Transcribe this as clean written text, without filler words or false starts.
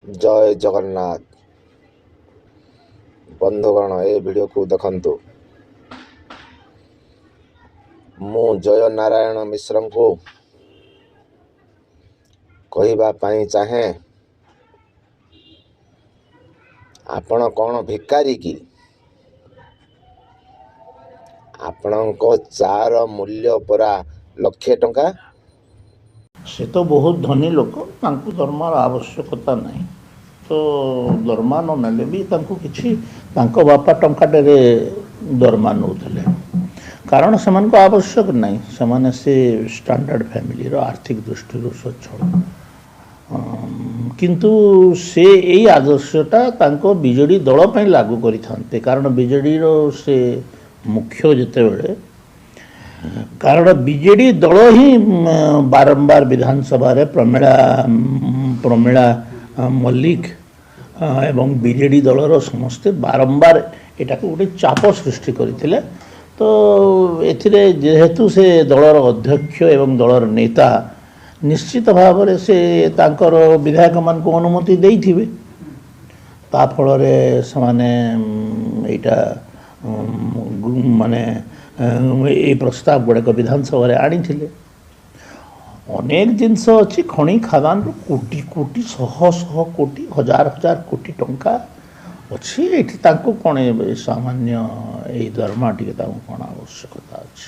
ଜୟ ଜଗନ୍ନାଥ। ବନ୍ଧୁଗଣ, ଏ ଭିଡ଼ିଓକୁ ଦେଖନ୍ତୁ। ମୁଁ ଜୟ ନାରାୟଣ ମିଶ୍ରଙ୍କୁ କହିବା ପାଇଁ ଚାହେଁ, ଆପଣ କ'ଣ ଭିକାରୀ କି? ଆପଣଙ୍କ ଚା'ର ମୂଲ୍ୟ ପରା ଲକ୍ଷେ ଟଙ୍କା। ସେ ତ ବହୁତ ଧନୀ ଲୋକ, ତାଙ୍କୁ ଦରମାର ଆବଶ୍ୟକତା ନାହିଁ। ତ ଦରମା ନ ନେଲେ ବି ତାଙ୍କୁ କିଛି, ତାଙ୍କ ବାପା ଟଙ୍କାଟେରେ ଦରମା ନେଉଥିଲେ, କାରଣ ସେମାନଙ୍କୁ ଆବଶ୍ୟକ ନାହିଁ। ସେମାନେ ସେ ଷ୍ଟାଣ୍ଡାର୍ଡ଼ ଫ୍ୟାମିଲିର, ଆର୍ଥିକ ଦୃଷ୍ଟିରୁ ସ୍ୱଚ୍ଛଳ। କିନ୍ତୁ ସେ ଏଇ ଆଦର୍ଶଟା ତାଙ୍କ ବିଜେଡ଼ି ଦଳ ପାଇଁ ଲାଗୁ କରିଥାନ୍ତେ, କାରଣ ବିଜେଡ଼ିର ସେ ମୁଖ୍ୟ ଯେତେବେଳେ, କାରଣ ବିଜେଡ଼ି ଦଳ ହିଁ ବାରମ୍ବାର ବିଧାନସଭାରେ ପ୍ରମିଳା ମଲ୍ଲିକ ଏବଂ ବିଜେଡ଼ି ଦଳର ସମସ୍ତେ ବାରମ୍ବାର ଏଟାକୁ ଗୋଟେ ଚାପ ସୃଷ୍ଟି କରିଥିଲେ। ତ ଏଥିରେ ଯେହେତୁ ସେ ଦଳର ଅଧ୍ୟକ୍ଷ ଏବଂ ଦଳର ନେତା, ନିଶ୍ଚିତ ଭାବରେ ସେ ତାଙ୍କର ବିଧାୟକମାନଙ୍କୁ ଅନୁମତି ଦେଇଥିବେ। ତା ଫଳରେ ସେମାନେ ଏଇଟା ମାନେ ଏଇ ପ୍ରସ୍ତାବ ଗୁଡ଼ାକ ବିଧାନସଭାରେ ଆଣିଥିଲେ। ଅନେକ ଜିନିଷ ଅଛି, ଖଣି ଖାଦାନରୁ କୋଟି କୋଟି, ଶହ ଶହ କୋଟି, ହଜାର ହଜାର କୋଟି ଟଙ୍କା ଅଛି ଏଠି। ତାଙ୍କୁ କ'ଣ ସାମାନ୍ୟ ଏଇ ଦରମା ଟିକେ ତାଙ୍କୁ କ'ଣ ଆବଶ୍ୟକତା ଅଛି?